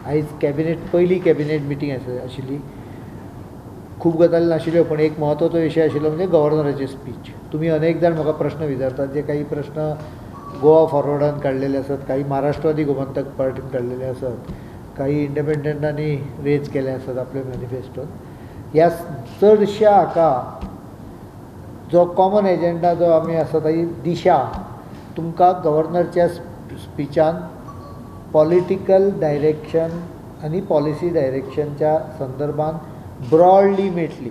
आयज कॅबिनेट पयली cabinet meeting आशिल्ली. खूब गजाली नाशिल्ल्यो, पण एक म्हत्वाचो विशय आशिल्लो म्हणजे गव्हर्नराची स्पीच. तुमी अनेक जाण म्हाका प्रश्न विचारतात, जे काही प्रश्न गोवा फॉरवर्डान काडलेले आसात, काही महाराष्ट्रवादी गोमंतक पार्टीन काडलेले आसात, काही इंडिपेंडंटांनी रेज केले आसात आपल्या मॅनिफेस्टोन. ह्या चडश्या हाका जो कॉमन एजेंडा जो आमी आसा ताची दिशा तुमकां गव्हर्नरच्या स्पिचान पॉलिटिकल डायरेक्शन आनी पॉलिसी डायरेक्शनच्या संदर्भान ब्रॉडली मेळटली.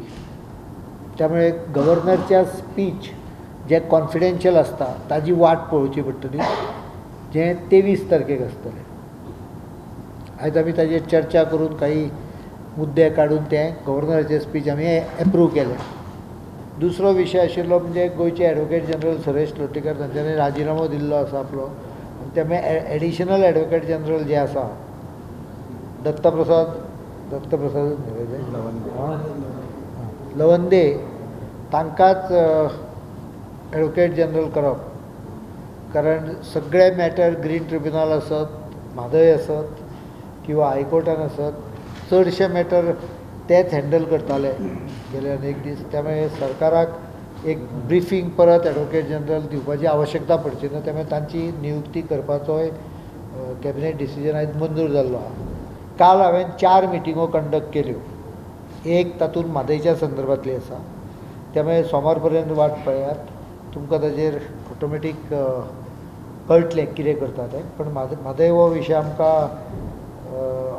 त्यामुळे गव्हर्नरच्या स्पीच जें कॉन्फिडेन्शियल आसता ताजी वाट पळोवची पडटली, जें 23 तारखेक आसतलें. आयज आमी ताजेर चर्चा करून काही मुद्दे काडून तें गव्हर्नराचें स्पीच आमी एप्रूव केलें. दुसरो विशय आशिल्लो म्हणजे गोंयचे एडवोकेट जनरल सुरेश लोटीकर तांच्यांनी राजिनामो दिल्लो आसा आपलो, आनी त्यामुळे एडिशनल एडवोकेट जनरल जे आसा दत्तप्रसाद लवंदे तांकांच एडवोकेट जनरल करप, कारण सगळे मॅटर ग्रीन ट्रिब्युनल आसत, म्हादय आसत किंवा हायकोर्टान आसत, चडशे मॅटर तेच हँडल करताले गेले अनेक दीस. त्यामुळे सरकाराक एक ब्रिफींग परत एडवोकेट जनरल दिवपाची आवश्यकता पडची ना, त्यामुळे तांची नियुक्ती करपाचोय कॅबिनेट डिसिजन आयज मंजूर जाल्लो आसा. काल हांवें 4 मिटिंगो कंडक्ट केल्यो, एक तातूंत म्हादयच्या संदर्भांतली आसा. त्यामुळे सोमार पर्यंत वाट पळयात, तुमकां ताजेर ऑटोमॅटीक कळटलें कितें करता तें. पण म्हादय हो विशय आमकां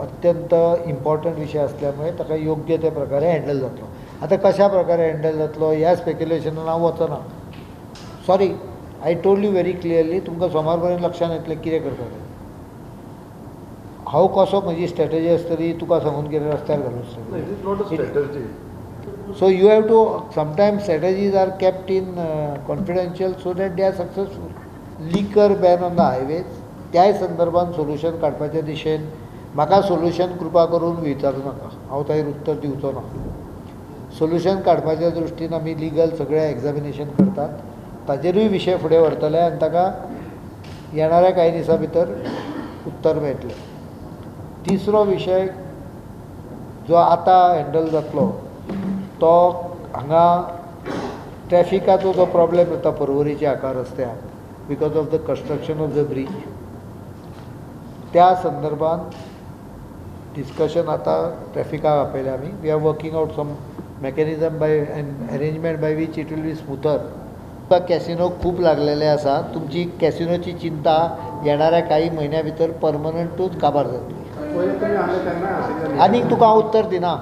अत्यंत इम्पॉर्टंट विशय आसल्यामुळे ताका योग्य त्या प्रकारे हँडल जातलो. आतां कशा प्रकारे हँडल जातलो ह्या स्पेक्युलेशनान हांव वचना. Sorry, I told you very clearly, तुमकां सोमार पर्यंत लक्षांत येतलें कितें करता तें. हांव कसो म्हजी स्ट्रॅटजी आसतली तुका सांगून कितें रस्त्यार घालून. So you have to, sometimes strategies are kept in confidential so that they are successful. Liquor ban on the highways त्याय संदर्भात सोल्युशन काडपाच्या दिशेन म्हाका सोल्युशन कृपा करून विचारूं नाका, हांव ताजेर उत्तर दिवचो ना. सोल्युशन काडपाच्या दृश्टीन आमी लिगल सगळें एग्जामिनेशन करतात, ताजेरूय विशय फुडें व्हरतले आनी ताका येणाऱ्या कांय दिसां भितर उत्तर मेळटलें. तिसरो विशय जो आतां हँडल जातलो तो हांगा ट्रॅफिकाचो जो प्रॉब्लेम जाता पर्वरीच्या हाका रस्त्यार because of the construction of the bridge, त्या संदर्भात डिस्कशन आतां ट्रॅफिकाक आपयलें आमी. We are working out some mechanism by and arrangement by which it will be smoother. तुमकां कॅसिनो खूब लागलेले आसा, तुमची कॅसिनोची चिंता येणाऱ्या काही म्हयन्या भितर परमनंटूच काबार जातली. आनीक तुका हांव उत्तर दिना.